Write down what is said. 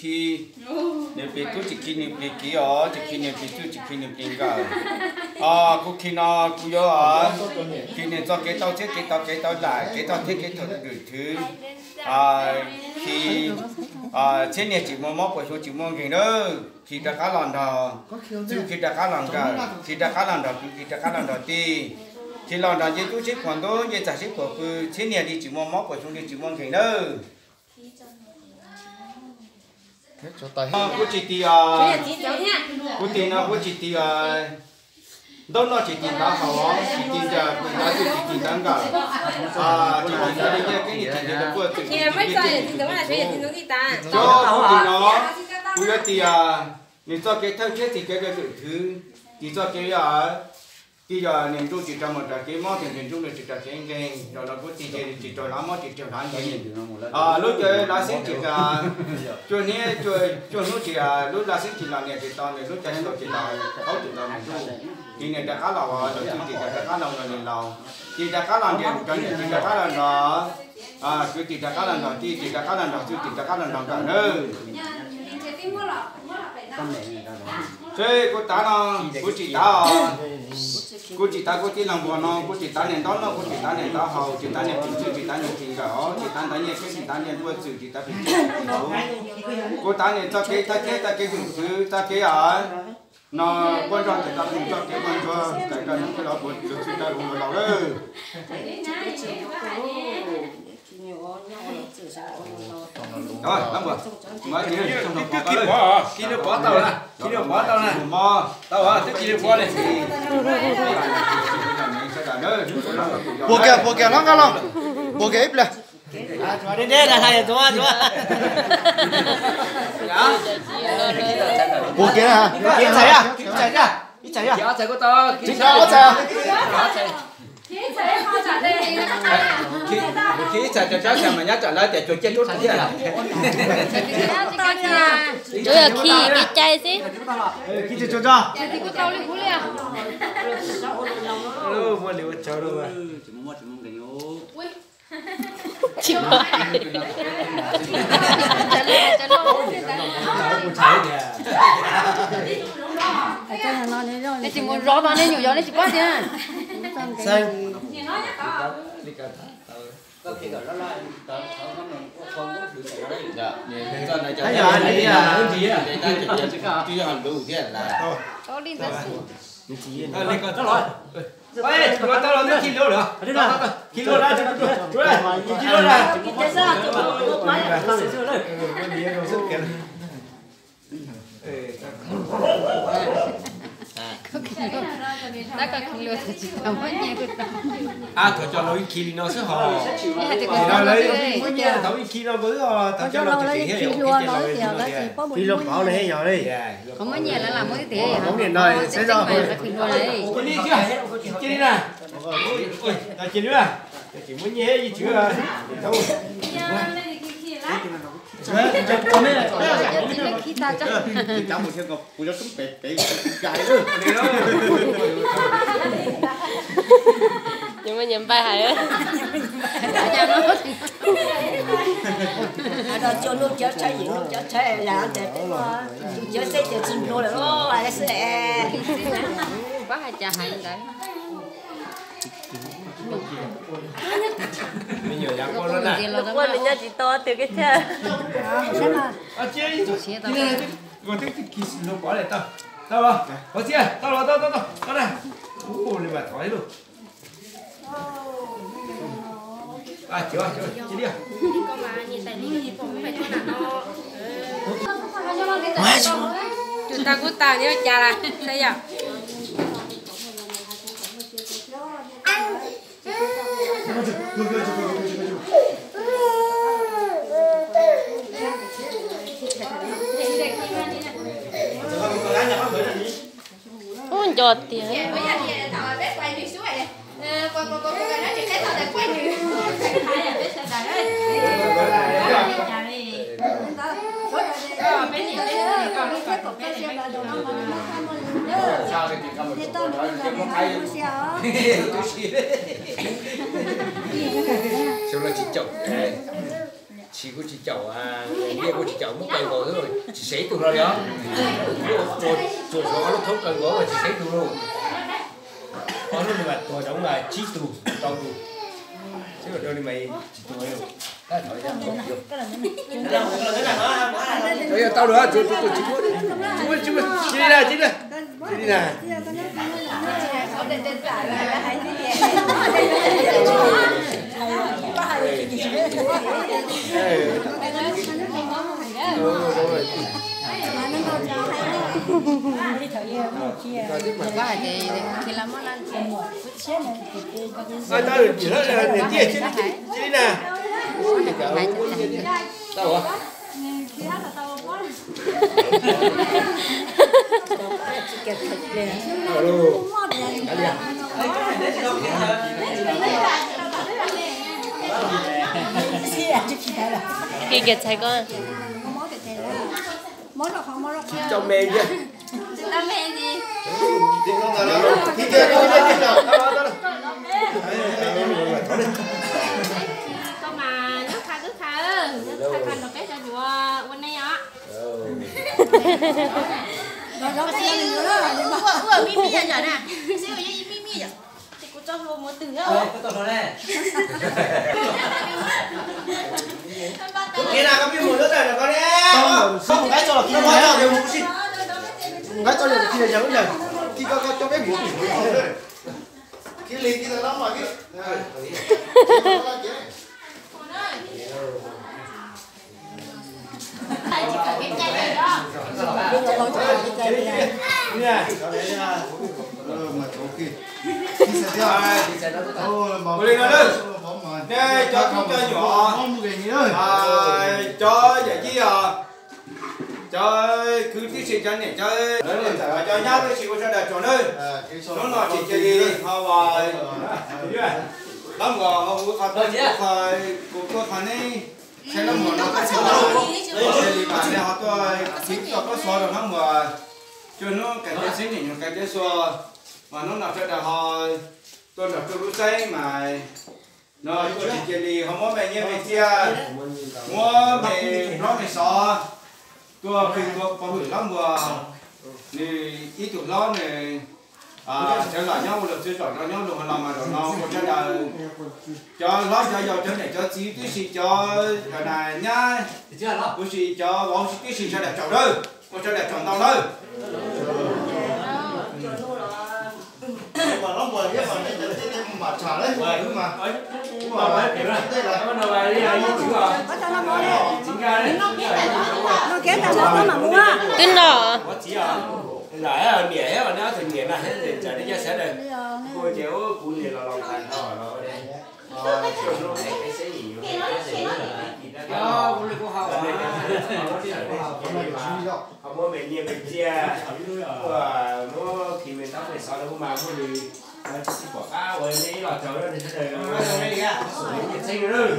khi nws plig tub tsis khi nws plig kiv os, tsis khi nws plig txwj tsis khi nws plig nkawm. Kuv khi no kuv yuav khi nws txoj kev tau txhiab kev tau kev tau daim kev tau txhiab kev tau lwm thwv. Khi txhiab niag tsis muaj mob puas xyoo tsis muaj nkeeg nawb, khi rov qab los nrog txwj khi rov qab los nkawm, khi rov qab los nrog kwv, khi rov qab los nrog tij, khi los nrog nce cub sib phuam ntub nce txag sib phuam pw, txhiab niag li tsis muaj mob puas xyoo li tsis muaj nkeeg nawb. Kuv tsis tis, kuv tis no kuv tsis tis ntaub noj tsis tis ntaub haus, tsis tis ncaws tsis tis ntaub nkawm, tsis tis ntaub li ncej keeb li tsis tis ntaub puaj txwm tsis tis ntaub. Kuv tis no kuv yuav tis nws txoj kev thawj thiab txij kev lwm thwv, tis txoj kev yog tis yog nws ntsuj tsis raug mus raws kev mob, tis nws ntsuj nws tsis raug kev nkeeg, zaum no kuv tis ces tsis raug hlav mob tsis raug hlav nkeeg. Lub caij lav xeeb tsis, cuaj hnub, cuaj hnub tsis, lub lav xeeb tsis los niam tsis to nws, lub caij tsis los qaub tsis los nws ntsuj, tis niam rov qab los, los txwj tis rov qab los los niam laus, tis rov qab los ntiag rov niam tis rov qab los nrog kwv tis rov qab los nrog tij tis rov qab los nrog txwj tis rov qab los nrog nkawm nawb. Seb kuv tav no, kuv tsis tav os. Kuv tsis tav kuv tij laug npua no, kuv tsis tav niag ntaub noj, kuv tsis tav niag ntaub haus, tsis tav niag plig txwj, tsis tav niag plig nkawm os, tsis tav ntaub nyiaj keeb, tsis tav nyiaj npuaj txwm, tsis tav plig txwj. Kuv tav niag txoj kev thawj thiab txoj kev lwm thwv, txoj kev os no, quaj nrog txoj kev quaj nrog, txawm rau hnub los puav txwv rau hauv laus lawm. Twb khi pov, khi pov tau na, khi pov tau na, tau twb khi pov li. Puas kiag, puas kiag hlob Nkaj Lauj, puas kiag ib pliag. Puas kiag na, ib txhais, ib txhais, ib txhais, ib txhais. Khi ib txhais tso tso mas nyob tsam lawv tias tsuas ciaj tub thiab. Tsuas yog khi li cai xwb. Tsis muaj. Nej tsis mus zov tau nej nyuam yog nej tsis paub tias. Thaum cov laus ib khi li no xwb hos, lawv muab nyiaj tau ib khi no xwb hos, thaum cov laus tsis khi hluas no tias, khi hluas pauv no yog li, muab nyiaj lawv lam muab ib teg, muab nyiaj no saib zoj, cia li na, cia li na, tsis muab nyiaj ib txwm. Nyias npaj hais. Cov nuj cov tshaib, yim nuj cov tshaib, yog tias peb muaj tus cawv xeb ces tsis nplua lawm xwb. Pab hais cas hais ntawd. Quaj nws nyob tsis tau tias keb chaj. Tau los, tau, tau, tau na. Ua li mas thov ib lub. Tus tag kub tag nyob cas las saib yom. Ub, nco tiag. Xyov los tsis caum. Tsis kuj tsis caum, kuj tsis caum muab kaw nkaus xwb, tsis sev ib tug hlo li os. Tsuas ob lub thoob kaw nkaus mas tsis sev ib tug lauj. Ob lub no mas tuag zoov mas tsib tug rau tug, xwb mas rau li mas tsis tuag li. Tau lawm, tsis muab, tsis muab, tsis muab, tsis li na, tsis li na. Niam tij, tsis li na. Tau. Kiag kiag txhais ko. Tsis tau me thiab. Koj mas nyob kha twb kha, nyob kha kha nrog peb cov yuav ua neej os. Ua mij mij yam yam na, xib ua yog ib mij mij yom, ces kuv tso hlua mus twg. Mus nqaib tso los kij, mus nqaib tso los kij, yog lub yawg kij ko coj peb mus. Kij li kij tau lab mas kij. Ua li no na, nej cov tub cov nyuam, cov yawm yij os, cov kwv tij si, cov niam cov txiv, cov nyab tib si ua sawv daws tsaug nawb. Hnub no ces cia li ho hlob Muas ho ua qhov, kuv tuaj qhov neb saib hlob Muas no koj txiv lauj, cia li mas nej ho tuaj txiv tuaj pab xov rau hlob Muas, cuaj hnub kaim teb xeeb, niaj hnub kaim teb xua, mas hnub no sawv daws ho tuaj nrog rau lub tseeb mas no tuaj tsis cia li ho muab me nyiaj me txiaj, muab me plaub me xov tuaj pw tuaj pov hwm hlob Muas, nws ib tug hlob nws sawv los nyob ua luag txiv zos no nyob luag hauv los mas zaum no ua sawv daws cov hlob cov yau cov niam cov txiv tib si cov nyab tib si cov vauv tib si sawv daws tsaug nawb, ua sawv daws tsaug ntau nawb. Twb no. Ho muab me nyiaj me txiaj, muab khi me ntaub me xov rau mas muaj li tsis pom qab ua nej ib los tsaug sawv daws txheeb lawm.